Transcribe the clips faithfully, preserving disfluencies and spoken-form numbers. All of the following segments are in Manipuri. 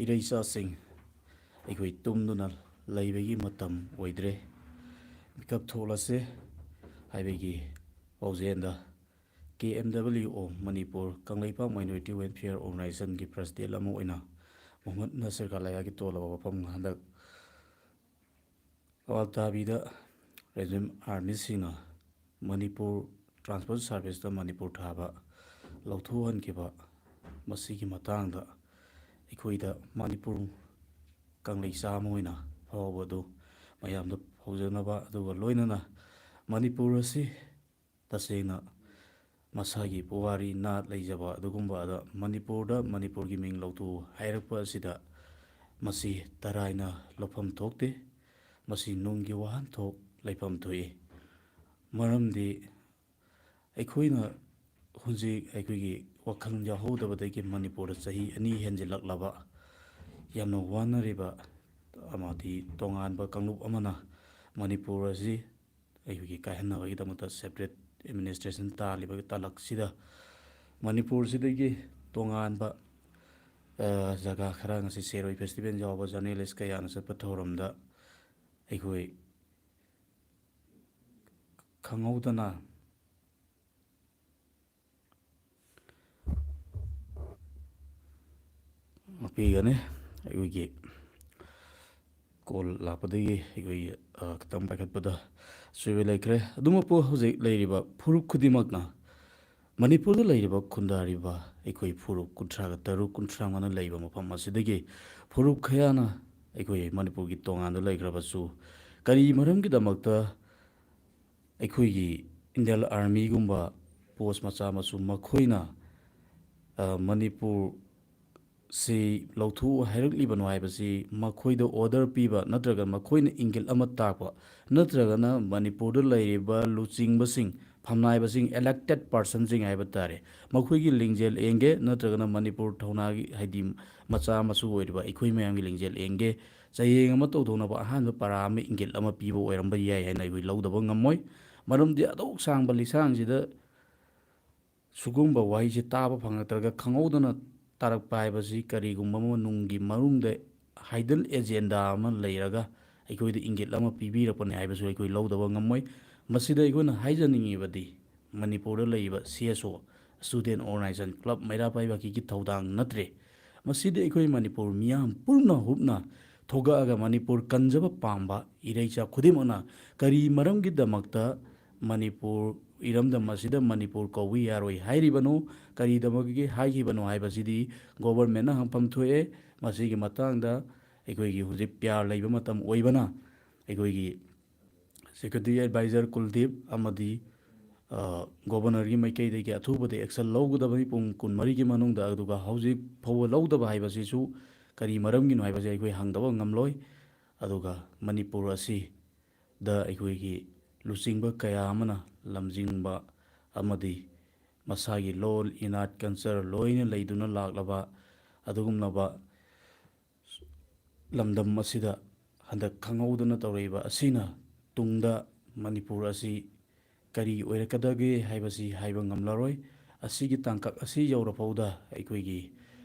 ꯏꯔꯩꯆꯥꯁꯤꯡ, ꯑꯩꯈꯣꯏ ꯇꯨꯝꯗꯨꯅ ꯂꯩꯕꯒꯤ ꯃꯇꯝ ꯑꯣꯏꯗ꯭ꯔꯦ꯫ ꯃꯤꯀꯞ ꯊꯣꯛꯂꯁꯦ ꯍꯥꯏꯕꯒꯤ ꯄꯥꯎꯖꯦꯜꯗ ꯀꯦ M W O Manipur Kangleipak minority welfare ꯑꯣꯔꯒꯅꯥꯏꯖꯦꯁꯟꯒꯤ ꯄ꯭ꯔꯁꯤꯗꯦꯟ ꯑꯃ ꯑꯣꯏꯅ ꯃꯣꯍꯃꯠ ꯅꯁꯔ ꯀꯂꯥꯌꯥꯒꯤ ꯇꯣꯜꯂꯕ ꯋꯥꯐꯝ ꯍꯟꯗꯛ ꯋꯥꯜꯇꯥꯕꯤꯗ ꯔꯦꯖꯤꯝ ꯑꯥꯔꯃꯤꯁꯤꯡꯅ ꯃꯅꯤꯄꯨꯔ ꯇ꯭ꯔꯥꯟꯁꯄꯣꯔꯠ ꯁꯥꯔꯚꯤꯁꯇ ꯃꯅꯤꯄꯨꯔ ꯊꯥꯕ ꯂꯧꯊꯣꯛꯍꯟꯈꯤꯕ, ꯃꯁꯤꯒꯤ ꯃꯇꯥꯡꯗ ꯑꯩꯈꯣꯏꯗ ꯃꯅꯤꯄꯨꯔ ꯀꯪꯂꯩꯆꯥ ꯑꯃ ꯑꯣꯏꯅ ꯐꯥꯎꯕ ꯑꯗꯨ ꯃꯌꯥꯝꯗ ꯐꯥꯎꯖꯅꯕ, ꯑꯗꯨꯒ ꯂꯣꯏꯅꯅ ꯃꯅꯤꯄꯨꯔ ꯑꯁꯤ ꯇꯁꯦꯡꯅ ꯃꯁꯥꯒꯤ ꯄꯨꯋꯥꯔꯤ ꯅꯥꯠ ꯂꯩꯖꯕ ꯑꯗꯨꯒꯨꯝꯕ ꯑꯗ ꯃꯅꯤꯄꯨꯔꯗ ꯃꯅꯤꯄꯨꯔꯒꯤ ꯃꯤꯡ ꯂꯧꯊꯣꯛꯎ ꯍꯥꯏꯔꯛꯄ ꯑꯁꯤꯗ ꯃꯁꯤ ꯇꯔꯥꯏꯅ ꯂꯧꯐꯝ ꯊꯣꯛꯇꯦ꯫ ꯃꯁꯤ ꯅꯨꯡꯒꯤ ꯋꯥꯍꯟꯊꯣꯛ ꯂꯩꯐꯝ ꯊꯣꯛꯏ꯫ ꯃꯔꯝꯗꯤ ꯑꯩꯈꯣꯏꯅ ꯍꯧꯖꯤꯛ ꯑꯩꯈꯣꯏꯒꯤ ꯋꯥꯈꯜ ꯌꯥꯎꯍꯧꯗꯕꯗꯒꯤ ꯃꯅꯤꯄꯨꯔꯗ ꯆꯍꯤ ꯑꯅꯤ ꯍꯦꯟꯖꯤꯜꯂꯛꯂꯕ ꯌꯥꯝꯅ ꯋꯥꯅꯔꯤꯕ ꯑꯃꯗꯤ ꯇꯣꯉꯥꯟꯕ ꯀꯥꯡꯂꯨꯞ ꯑꯃꯅ ꯃꯅꯤꯄꯨꯔ ꯑꯁꯤ ꯑꯩꯈꯣꯏꯒꯤ ꯀꯥꯏꯍꯟꯅꯕꯒꯤꯗꯃꯛꯇ ꯁꯦꯄꯔꯦꯠ ꯑꯦꯗꯃꯤꯅꯤꯁꯇ꯭ꯔꯦꯁꯟ ꯇꯥꯜꯂꯤꯕ ꯇꯥꯂꯛꯁꯤꯗ ꯃꯅꯤꯄꯨꯔꯁꯤꯗꯒꯤ ꯇꯣꯉꯥꯟꯕ, ꯑ, ꯖꯒꯥ ꯈꯔ, ꯉꯁꯤ ꯁꯦꯔꯣꯏ ꯐꯦꯁꯇꯤꯚꯦꯜ ꯌꯥꯎꯕ ꯖꯔꯅꯦꯂꯤꯁ ꯀꯌꯥꯅ ꯆꯠꯄ ꯊꯧꯔꯝꯗ ꯑꯩꯈꯣꯏ ꯈꯪꯍꯧꯗꯅ ꯉꯥꯛꯄꯤꯒꯅꯤ꯫ ꯑꯩꯈꯣꯏꯒꯤ ꯀꯣꯜ ꯂꯥꯛꯄꯗꯒꯤ ꯑꯩꯈꯣꯏꯒꯤ, ꯑ, ꯈꯤꯇꯪ ꯄꯥꯏꯈꯠꯄꯗ ꯑꯁꯣꯏꯕ ꯂꯩꯈ꯭ꯔꯦ꯫ ꯑꯗꯨꯃꯛꯄꯨ ꯍꯧꯖꯤꯛ ꯂꯩꯔꯤꯕ ꯐꯨꯔꯨꯞ ꯈꯨꯗꯤꯡꯃꯛꯅ ꯃꯅꯤꯄꯨꯔꯗ ꯂꯩꯔꯤꯕ ꯈꯨꯟꯗꯥꯔꯤꯕ ꯑꯩꯈꯣꯏ ꯐꯨꯔꯨꯞ ꯀꯨꯟꯊ꯭ꯔꯥꯒ ꯇꯔꯨꯛ, ꯀꯨꯟꯊ꯭ꯔꯥ ꯃꯉꯥꯅ ꯂꯩꯕ ꯃꯐꯝ ꯑꯁꯤꯗꯒꯤ ꯐꯨꯔꯨꯞ ꯀꯌꯥꯅ ꯑꯩꯈꯣꯏ ꯃꯅꯤꯄꯨꯔꯒꯤ ꯇꯣꯉꯥꯟꯗ ꯂꯩꯈ꯭ꯔꯕꯁꯨ ꯀꯔꯤ ꯃꯔꯝꯒꯤꯗꯃꯛꯇ ꯑꯩꯈꯣꯏꯒꯤ ꯏꯟꯗꯤꯌꯟ ꯑꯥꯔꯃꯤꯒꯨꯝꯕ ꯄꯣꯁ ꯃꯆꯥ ꯃꯁꯨ ꯃꯈꯣꯏꯅ, ꯑ, ꯃꯅꯤꯄꯨꯔ ꯁꯤ ꯂꯧꯊꯣꯛꯎ ꯍꯥꯏꯔꯛꯂꯤꯕꯅꯣ ꯍꯥꯏꯕꯁꯤ ꯃꯈꯣꯏꯗ ꯑꯣꯔꯗꯔ ꯄꯤꯕ ꯅꯠꯇ꯭ꯔꯒ ꯃꯈꯣꯏꯅ ꯏꯪꯒꯤꯠ ꯑꯃ ꯇꯥꯛꯄ ꯅꯠꯇ꯭ꯔꯒꯅ ꯃꯅꯤꯄꯨꯔꯗ ꯂꯩꯔꯤꯕ ꯂꯨꯆꯤꯡꯕꯁꯤꯡ, ꯐꯝꯅꯥꯏꯕꯁꯤꯡ, ꯏꯂꯦꯛꯇꯦꯠ ꯄꯥꯔꯁꯟꯁꯤꯡ ꯍꯥꯏꯕ ꯇꯥꯔꯦ, ꯃꯈꯣꯏꯒꯤ ꯂꯤꯡꯖꯦꯜ ꯌꯦꯡꯒꯦ ꯅꯠꯇ꯭ꯔꯒꯅ ꯃꯅꯤꯄꯨꯔ ꯊꯧꯅꯥꯒꯤ, ꯍꯥꯏꯗꯤ ꯃꯆꯥ ꯃꯁꯨ ꯑꯣꯏꯔꯤꯕ ꯑꯩꯈꯣꯏ ꯃꯌꯥꯝꯒꯤ ꯂꯤꯡꯖꯦꯜ ꯌꯦꯡꯒꯦ, ꯆꯌꯦꯡ ꯑꯃ ꯇꯧꯊꯣꯛꯅꯕ ꯑꯍꯥꯟꯕ ꯄꯔꯥ ꯑꯃ, ꯏꯪꯒꯤꯠ ꯑꯃ ꯄꯤꯕ ꯑꯣꯏꯔꯝꯕ ꯌꯥꯏ ꯍꯥꯏꯅ ꯑꯩꯈꯣꯏ ꯂꯧꯗꯕ ꯉꯝꯃꯣꯏ꯫ ꯃꯔꯝꯗꯤ ꯑꯗꯨꯛ ꯁꯥꯡꯕ ꯂꯤꯁꯥꯡꯁꯤꯗ ꯁꯤꯒꯨꯝꯕ ꯋꯥꯍꯩꯁꯦ ꯇꯥꯕ ꯐꯪꯉꯛꯇ꯭ꯔꯒ ꯈꯪꯍꯧꯗꯅ ꯇꯥꯔꯛꯄ ꯍꯥꯏꯕꯁꯤ ꯀꯔꯤꯒꯨꯝꯕ ꯑꯃ ꯅꯨꯡꯒꯤ ꯃꯅꯨꯡꯗ ꯍꯥꯏꯗꯟ ꯑꯦꯖꯦꯟꯗꯥ ꯑꯃ ꯂꯩꯔꯒ ꯑꯩꯈꯣꯏꯗ ꯏꯪꯒꯤꯠ ꯑꯃ ꯄꯤꯕꯤꯔꯛꯄꯅꯦ ꯍꯥꯏꯕꯁꯨ ꯑꯩꯈꯣꯏ ꯂꯧꯗꯕ ꯉꯝꯃꯣꯏ꯫ ꯃꯁꯤꯗ ꯑꯩꯈꯣꯏꯅ ꯍꯥꯏꯖꯅꯤꯡꯉꯤꯕꯗꯤ ꯃꯅꯤꯄꯨꯔꯗ ꯂꯩꯔꯤꯕ ꯁꯤ ꯑꯦꯁ ꯑꯣ, Student Organisation Club ꯃꯩꯔꯥ ꯄꯥꯏꯕꯤꯒꯤ ꯊꯧꯗꯥꯡ ꯅꯠꯇ꯭ꯔꯦ꯫ ꯃꯁꯤꯗꯤ ꯑꯩꯈꯣꯏ ꯃꯅꯤꯄꯨꯔ ꯃꯤꯌꯥꯝ ꯄꯨꯝꯅ ꯍꯨꯞꯅ ꯊꯣꯛꯂꯛꯑꯒ ꯃꯅꯤꯄꯨꯔ ꯀꯟꯖꯕ ꯄꯥꯝꯕ ꯏꯔꯩꯆꯥ ꯈꯨꯗꯤꯡꯃꯛꯅ ꯀꯔꯤ ꯃꯔꯝꯒꯤꯗꯃꯛꯇ ꯃꯅꯤꯄꯨꯔ ꯏꯔꯝꯗꯝ ꯑꯁꯤꯗ ꯃꯅꯤꯄꯨꯔ ꯀꯧꯕ ꯌꯥꯔꯣꯏ ꯍꯥꯏꯔꯤꯕꯅꯣ, ꯀꯔꯤꯗꯃꯛꯀꯤ ꯍꯥꯏꯈꯤꯕꯅꯣ ꯍꯥꯏꯕꯁꯤꯗꯤ ꯒꯣꯕꯔꯃꯦꯟꯅ ꯍꯪꯐꯝ ꯊꯣꯛꯑꯦ꯫ ꯃꯁꯤꯒꯤ ꯃꯇꯥꯡꯗ ꯑꯩꯈꯣꯏꯒꯤ ꯍꯧꯖꯤꯛ ꯄꯤ ꯑꯥꯔ ꯂꯩꯕ ꯃꯇꯝ ꯑꯣꯏꯕꯅ ꯑꯩꯈꯣꯏꯒꯤ ꯁꯦꯀ꯭ꯔꯦꯇꯔꯤ ꯑꯦꯗꯚꯥꯏꯖꯔ ꯀꯨꯜꯗꯤꯞ ꯑꯃꯗꯤ, ꯑ, ꯒꯣꯕꯔꯅꯔꯒꯤ ꯃꯥꯏꯀꯩꯗꯒꯤ ꯑꯊꯨꯕꯗ ꯑꯦꯛꯁꯟ ꯂꯧꯒꯗꯕꯅꯤ ꯄꯨꯡ ꯀꯨꯟꯃꯔꯤꯒꯤ ꯃꯅꯨꯡꯗ꯫ ꯑꯗꯨꯒ ꯍꯧꯖꯤꯛ ꯐꯥꯎꯕ ꯂꯧꯗꯕ ꯍꯥꯏꯕꯁꯤꯁꯨ ꯀꯔꯤ ꯃꯔꯝꯒꯤꯅꯣ ꯍꯥꯏꯕꯁꯦ ꯑꯩꯈꯣꯏ ꯍꯪꯗꯕ ꯉꯝꯂꯣꯏ꯫ ꯑꯗꯨꯒ ꯃꯅꯤꯄꯨꯔ ꯑꯁꯤꯗ ꯑꯩꯈꯣꯏꯒꯤ ꯂꯨꯆꯤꯡꯕ ꯀꯌꯥ ꯑꯃꯅ ꯂꯝꯖꯤꯡꯕ ꯑꯃꯗꯤ ꯃꯁꯥꯒꯤ ꯂꯣꯟ, ꯏꯅꯥꯠ, ꯀꯜꯆꯔ ꯂꯣꯏꯅ ꯂꯩꯗꯨꯅ ꯂꯥꯛꯂꯕ ꯑꯗꯨꯒꯨꯝꯂꯕ ꯂꯝꯗꯝ ꯑꯁꯤꯗ ꯍꯟꯗꯛ ꯈꯪꯍꯧꯗꯅ ꯇꯧꯔꯛꯏꯕ ꯑꯁꯤꯅ ꯇꯨꯡꯗ ꯃꯅꯤꯄꯨꯔ ꯑꯁꯤ ꯀꯔꯤ ꯑꯣꯏꯔꯛꯀꯗꯒꯦ ꯍꯥꯏꯕꯁꯤ ꯍꯥꯏꯕ ꯉꯝꯂꯔꯣꯏ꯫ ꯑꯁꯤꯒꯤ ꯇꯥꯡꯀꯛ ꯑꯁꯤ ꯌꯧꯔꯐꯥꯎꯗ ꯑꯩꯈꯣꯏꯒꯤ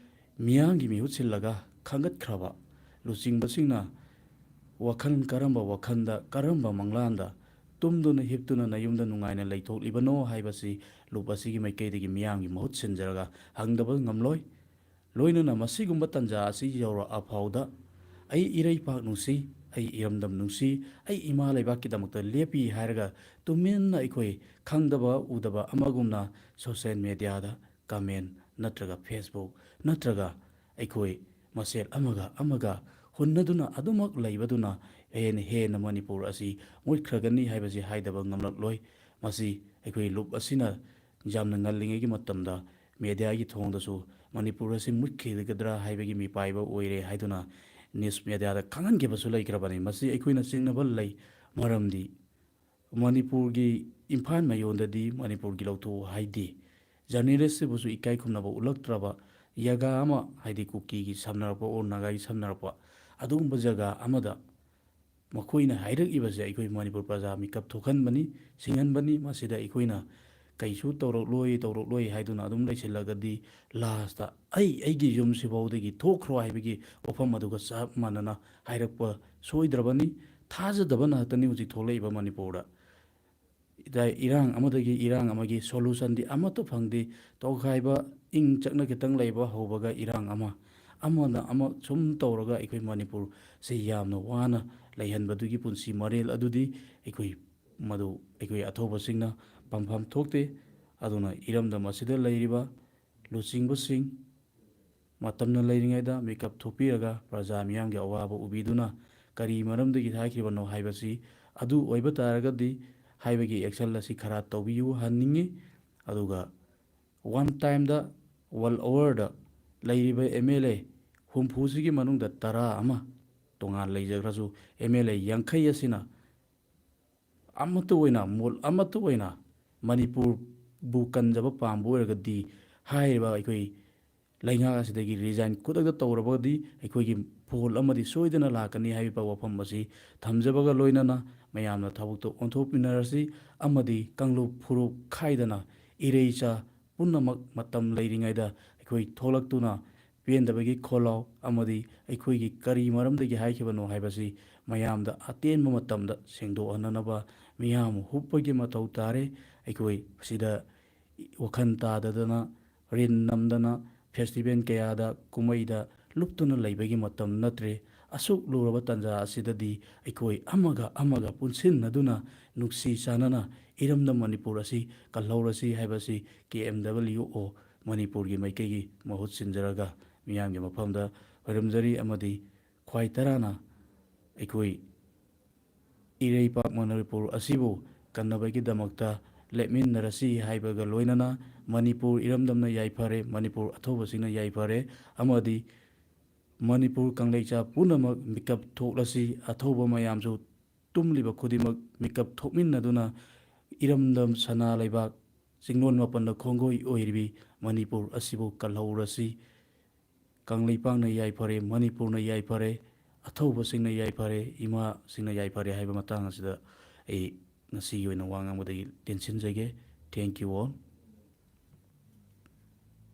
ꯃꯤꯌꯥꯝꯒꯤ ꯃꯤꯍꯨꯠ ꯁꯤꯜꯂꯒ ꯈꯟꯒꯠꯈ꯭ꯔꯕ ꯂꯨꯆꯤꯡꯕꯁꯤꯡꯅ ꯋꯥꯈꯜ, ꯀꯔꯝꯕ ꯋꯥꯈꯜꯗ, ꯀꯔꯝꯕ ꯃꯪꯂꯥꯟꯗ ꯇꯨꯝꯗꯨꯅ ꯍꯤꯞꯇꯨꯅ ꯅꯌꯨꯝꯗ ꯅꯨꯡꯉꯥꯏꯅ ꯂꯩꯊꯣꯛꯂꯤꯕꯅꯣ ꯍꯥꯏꯕꯁꯤ ꯂꯨꯞ ꯑꯁꯤꯒꯤ ꯃꯥꯏꯀꯩꯗꯒꯤ ꯃꯤꯌꯥꯝꯒꯤ ꯃꯍꯨꯠ ꯁꯤꯟꯖꯔꯒ ꯍꯪꯗꯕ ꯉꯝꯂꯣꯏ꯫ ꯂꯣꯏꯅꯅ ꯃꯁꯤꯒꯨꯝꯕ ꯇꯥꯟꯖꯥ ꯑꯁꯤ ꯌꯧꯔꯛꯑ ꯐꯥꯎꯗ ꯑꯩ ꯏꯔꯩꯄꯥꯛ ꯅꯨꯡꯁꯤ, ꯑꯩ ꯏꯔꯝꯗꯝ ꯅꯨꯡꯁꯤ, ꯑꯩ ꯏꯃꯥ ꯂꯩꯕꯥꯛꯀꯤꯗꯃꯛꯇ ꯂꯦꯞꯄꯤ ꯍꯥꯏꯔꯒ ꯇꯨꯃꯤꯟꯅ ꯑꯩꯈꯣꯏ ꯈꯪꯗꯕ ꯎꯗꯕ ꯑꯃꯒꯨꯝꯅ ꯁꯣꯁꯦꯜ ꯃꯦꯗꯤꯌꯥꯗ ꯀꯃꯦꯟ ꯅꯠꯇ꯭ꯔꯒ ꯐꯦꯁꯕꯨꯛ ꯅꯠꯇ꯭ꯔꯒ ꯑꯩꯈꯣꯏ ꯃꯁꯦꯜ ꯑꯃꯒ ꯑꯃꯒ ꯍꯨꯟꯅꯗꯨꯅ ꯑꯗꯨꯃꯛ ꯂꯩꯕꯗꯨꯅ ꯍꯦꯟꯅ ꯍꯦꯟꯅ ꯃꯅꯤꯄꯨꯔ ꯑꯁꯤ ꯃꯨꯠꯈ꯭ꯔꯒꯅꯤ ꯍꯥꯏꯕꯁꯤ ꯍꯥꯏꯗꯕ ꯉꯝꯂꯛꯂꯣꯏ꯫ ꯃꯁꯤ ꯑꯩꯈꯣꯏ ꯂꯨꯞ ꯑꯁꯤꯅ ꯌꯥꯝꯅ ꯉꯜꯂꯤꯉꯩꯒꯤ ꯃꯇꯝꯗ ꯃꯦꯗꯤꯌꯥꯒꯤ ꯊꯣꯡꯗꯁꯨ ꯃꯅꯤꯄꯨꯔ ꯑꯁꯤ ꯃꯨꯠꯈꯤꯒꯗ꯭ꯔꯥ ꯍꯥꯏꯕꯒꯤ ꯃꯤꯄꯥꯏꯕ ꯑꯣꯏꯔꯦ ꯍꯥꯏꯗꯨꯅ ꯅ꯭ꯌꯨꯁ ꯃꯦꯗꯤꯌꯥꯗ ꯈꯪꯍꯟꯈꯤꯕꯁꯨ ꯂꯩꯈ꯭ꯔꯕꯅꯤ꯫ ꯃꯁꯤ ꯑꯩꯈꯣꯏꯅ ꯆꯤꯡꯅꯕ ꯂꯩ꯫ ꯃꯔꯝꯗꯤ ꯃꯅꯤꯄꯨꯔꯒꯤ ꯏꯝꯐꯥꯜ ꯃꯌꯣꯟꯗꯗꯤ ꯃꯅꯤꯄꯨꯔꯒꯤ ꯂꯧꯊꯣꯛꯎ ꯍꯥꯏꯗꯦ꯫ ꯖꯔꯅꯦꯂꯤꯁꯁꯤꯕꯨꯁꯨ ꯏꯀꯥꯏ ꯈꯨꯝꯅꯕ ꯎꯠꯂꯛꯇ꯭ꯔꯕ ꯖꯒꯥ ꯑꯃ, ꯍꯥꯏꯗꯤ ꯀꯨꯀꯤꯒꯤ ꯁꯝꯅꯔꯛꯄ ꯑꯣꯔ ꯅꯥꯒꯥꯒꯤ ꯁꯝꯅꯔꯛꯄ, ꯑꯗꯨꯒꯨꯝꯕ ꯖꯒꯥ ꯑꯃꯗ ꯃꯈꯣꯏꯅ ꯍꯥꯏꯔꯛꯏꯕꯁꯦ ꯑꯩꯈꯣꯏ ꯃꯅꯤꯄꯨꯔ ꯄ꯭ꯔꯖꯥ ꯃꯤꯀꯞ ꯊꯣꯛꯍꯟꯕꯅꯤ, ꯁꯤꯡꯍꯟꯕꯅꯤ꯫ ꯃꯁꯤꯗ ꯑꯩꯈꯣꯏꯅ ꯀꯩꯁꯨ ꯇꯧꯔꯛꯂꯣꯏ, ꯇꯧꯔꯛꯂꯣꯏ ꯍꯥꯏꯗꯨꯅ ꯑꯗꯨꯝ ꯂꯩꯁꯤꯜꯂꯒꯗꯤ, ꯂꯥꯁꯇ "ꯑꯩ ꯑꯩꯒꯤ ꯌꯨꯝꯁꯤꯐꯥꯎꯗꯒꯤ ꯊꯣꯛꯈ꯭ꯔꯣ" ꯍꯥꯏꯕꯒꯤ ꯋꯥꯐꯝ ꯑꯗꯨꯒ ꯆꯞ ꯃꯥꯟꯅꯅ ꯍꯥꯏꯔꯛꯄ ꯁꯣꯏꯗ꯭ꯔꯕꯅꯤ꯫ ꯊꯥꯖꯗꯕ ꯉꯥꯛꯇꯅꯤ ꯍꯧꯖꯤꯛ ꯊꯣꯛꯂꯛꯏꯕ ꯃꯅꯤꯄꯨꯔꯗ꯫ ꯏꯔꯥꯡ ꯑꯃꯗꯒꯤ ꯏꯔꯥꯡ ꯑꯃꯒꯤ ꯁꯣꯂꯨꯁꯟꯗꯤ ꯑꯃꯠꯇ ꯐꯪꯗꯦ꯫ ꯇꯣꯈꯥꯏꯕ, ꯏꯪ ꯆꯛꯅ ꯈꯤꯇꯪ ꯂꯩꯕ ꯍꯧꯕꯒ ꯏꯔꯥꯡ ꯑꯃ, ꯑꯃꯅ ꯑꯃ ꯁꯨꯝ ꯇꯧꯔꯒ ꯑꯩꯈꯣꯏ ꯃꯅꯤꯄꯨꯔꯁꯤ ꯌꯥꯝꯅ ꯋꯥꯅ ꯂꯩꯍꯟꯕꯗꯨꯒꯤ ꯄꯨꯟꯁꯤ ꯃꯔꯦꯜ ꯑꯗꯨꯗꯤ ꯑꯩꯈꯣꯏ, ꯃꯗꯨ ꯑꯩꯈꯣꯏ ꯑꯊꯧꯕꯁꯤꯡꯅ ꯄꯥꯝꯐꯝ ꯊꯣꯛꯇꯦ꯫ ꯑꯗꯨꯅ ꯏꯔꯝꯗꯝ ꯑꯁꯤꯗ ꯂꯩꯔꯤꯕ ꯂꯨꯆꯤꯡꯕꯁꯤꯡ ꯃꯇꯝꯅ ꯂꯩꯔꯤꯉꯩꯗ ꯃꯤꯀꯞ ꯊꯣꯛꯄꯤꯔꯒ ꯄ꯭ꯔꯖꯥ ꯃꯤꯌꯥꯝꯒꯤ ꯑꯋꯥꯕ ꯎꯕꯤꯗꯨꯅ ꯀꯔꯤ ꯃꯔꯝꯗꯒꯤ ꯍꯥꯏꯈꯤꯕꯅꯣ ꯍꯥꯏꯕꯁꯤ, ꯑꯗꯨ ꯑꯣꯏꯕ ꯇꯥꯔꯒꯗꯤ ꯍꯥꯏꯕꯒꯤ ꯑꯦꯛꯁꯟ ꯑꯁꯤ ꯈꯔ ꯇꯧꯕꯤꯌꯨ ꯍꯥꯏꯍꯟꯅꯤꯡꯉꯤ꯫ ꯑꯗꯨꯒ ꯋꯥꯟ ꯇꯥꯏꯝꯗ ꯋꯥꯔꯜ ꯑꯣꯚꯔꯗ ꯂꯩꯔꯤꯕ ꯑꯦꯝ ꯑꯦꯜ ꯑꯦ ꯍꯨꯝꯐꯨꯁꯤꯒꯤ ꯃꯅꯨꯡꯗ ꯇꯔꯥ ꯑꯃ ꯇꯣꯉꯥꯟ ꯂꯩꯖꯈ꯭ꯔꯁꯨ, ꯑꯦꯝ ꯑꯦꯜ ꯑꯦ ꯌꯥꯡꯈꯩ ꯑꯁꯤꯅ ꯑꯃꯠꯇ ꯑꯣꯏꯅ, ꯃꯣꯠ ꯑꯃꯠꯇ ꯑꯣꯏꯅ ꯃꯅꯤꯄꯨꯔꯕꯨ ꯀꯟꯖꯕ ꯄꯥꯝꯕ ꯑꯣꯏꯔꯒꯗꯤ, ꯍꯥꯏꯔꯤꯕ ꯑꯩꯈꯣꯏ ꯂꯩꯉꯥꯛ ꯑꯁꯤꯗꯒꯤ ꯔꯤꯖꯥꯏꯟ ꯈꯨꯗꯛꯇ ꯇꯧꯔꯕꯗꯤ ꯑꯩꯈꯣꯏꯒꯤ ꯐꯣꯜ ꯑꯃꯗꯤ ꯁꯣꯏꯗꯅ ꯂꯥꯛꯀꯅꯤ ꯍꯥꯏꯔꯤꯕ ꯋꯥꯐꯝ ꯑꯁꯤ ꯊꯝꯖꯕꯒ ꯂꯣꯏꯅꯅ, ꯃꯌꯥꯝꯅ ꯊꯕꯛꯇ ꯑꯣꯟꯊꯣꯛꯃꯤꯟꯅꯔꯁꯤ ꯑꯃꯗꯤ ꯀꯥꯡꯂꯨꯞ ꯐꯨꯔꯨꯞ ꯈꯥꯏꯗꯅ ꯏꯔꯩꯆꯥ ꯄꯨꯝꯅꯃꯛ ꯃꯇꯝ ꯂꯩꯔꯤꯉꯩꯗ ꯑꯩꯈꯣꯏ ꯊꯣꯛꯂꯛꯇꯨꯅ ꯄꯦꯟꯗꯕꯒꯤ ꯈꯣꯜꯂꯥꯎ ꯑꯃꯗꯤ ꯑꯩꯈꯣꯏꯒꯤ ꯀꯔꯤ ꯃꯔꯝꯗꯒꯤ ꯍꯥꯏꯈꯤꯕꯅꯣ ꯍꯥꯏꯕꯁꯤ ꯃꯌꯥꯝꯗ ꯑꯇꯦꯟꯕ ꯃꯇꯝꯗ ꯁꯦꯡꯗꯣꯛꯍꯟꯅꯅꯕ ꯃꯤꯌꯥꯝ ꯍꯨꯞꯄꯒꯤ ꯃꯊꯧ ꯇꯥꯔꯦ꯫ ꯑꯩꯈꯣꯏ ꯁꯤꯗ ꯋꯥꯈꯜ ꯇꯥꯗꯗꯅ, ꯔꯤꯟ ꯅꯝꯗꯅ, ꯐꯦꯁꯇꯤꯚꯦꯜ ꯀꯌꯥꯗ, ꯀꯨꯝꯍꯩꯗ ꯂꯨꯞꯇꯨꯅ ꯂꯩꯕꯒꯤ ꯃꯇꯝ ꯅꯠꯇ꯭ꯔꯦ꯫ ꯑꯁꯨꯛ ꯂꯨꯔꯕ ꯇꯥꯟꯖꯥ ꯑꯁꯤꯗꯗꯤ ꯑꯩꯈꯣꯏ ꯑꯃꯒ ꯑꯃꯒ ꯄꯨꯟꯁꯤꯟꯅꯗꯨꯅ, ꯅꯨꯡꯁꯤ ꯆꯥꯟꯅꯅ ꯏꯔꯝꯗꯝ ꯃꯅꯤꯄꯨꯔ ꯑꯁꯤ ꯀꯜꯍꯧꯔꯁꯤ ꯍꯥꯏꯕꯁꯤ ꯀꯦ ꯑꯦꯝ ꯗꯕꯜꯌꯨ ꯑꯣ ꯃꯅꯤꯄꯨꯔꯒꯤ ꯃꯥꯏꯀꯩꯒꯤ ꯃꯍꯨꯠ ꯁꯤꯟꯖꯔꯒ ꯃꯤꯌꯥꯝꯒꯤ ꯃꯐꯝꯗ ꯈꯣꯏꯔꯝꯖꯔꯤ꯫ ꯑꯃꯗꯤ ꯈ꯭ꯋꯥꯏ ꯇꯔꯥꯅ ꯑꯩꯈꯣꯏ ꯏꯔꯩꯄꯥꯛ ꯃꯅꯤꯄꯨꯔ ꯑꯁꯤꯕꯨ ꯀꯟꯅꯕꯒꯤꯗꯃꯛꯇ ꯂꯦꯞꯃꯤꯟꯅꯔꯁꯤ ꯍꯥꯏꯕꯒ ꯂꯣꯏꯅꯅ, ꯃꯅꯤꯄꯨꯔ ꯏꯔꯝꯗꯝꯅ ꯌꯥꯏꯐꯔꯦ, ꯃꯅꯤꯄꯨꯔ ꯑꯊꯧꯕꯁꯤꯡꯅ ꯌꯥꯏꯐꯔꯦ, ꯑꯃꯗꯤ ꯃꯅꯤꯄꯨꯔ ꯀꯪꯂꯩꯆꯥ ꯄꯨꯝꯅꯃꯛ ꯃꯤꯀꯞ ꯊꯣꯛꯂꯁꯤ, ꯑꯊꯧꯕ ꯃꯌꯥꯝꯁꯨ, ꯇꯨꯝꯂꯤꯕ ꯈꯨꯗꯤꯡꯃꯛ ꯃꯤꯀꯞ ꯊꯣꯛꯃꯤꯟꯅꯗꯨꯅ ꯏꯔꯝꯗꯝ ꯁꯅꯥ ꯂꯩꯕꯥꯛ ꯆꯤꯡꯂꯣꯟ ꯃꯥꯄꯟꯗ ꯈꯣꯡꯒꯣꯏ ꯑꯣꯏꯔꯤꯕꯤ ꯃꯅꯤꯄꯨꯔ ꯑꯁꯤꯕꯨ ꯀꯜꯍꯧꯔꯁꯤ꯫ ꯀꯪꯂꯩꯄꯥꯛꯅ ꯌꯥꯏꯐꯔꯦ, ꯃꯅꯤꯄꯨꯔꯅ ꯌꯥꯏꯐꯔꯦ, ꯑꯊꯧꯕꯁꯤꯡꯅ ꯌꯥꯏꯐꯔꯦ, ꯏꯃꯥꯁꯤꯡꯅ ꯌꯥꯏꯐꯔꯦ ꯍꯥꯏꯕ ꯃꯇꯥꯡ ꯑꯁꯤꯗ ꯑꯩ ꯉꯁꯤꯒꯤ ꯑꯣꯏꯅ ꯋꯥ ꯉꯥꯡꯕꯗꯒꯤ ꯇꯦꯟꯁꯤꯟꯖꯒꯦ꯫ Thank you all.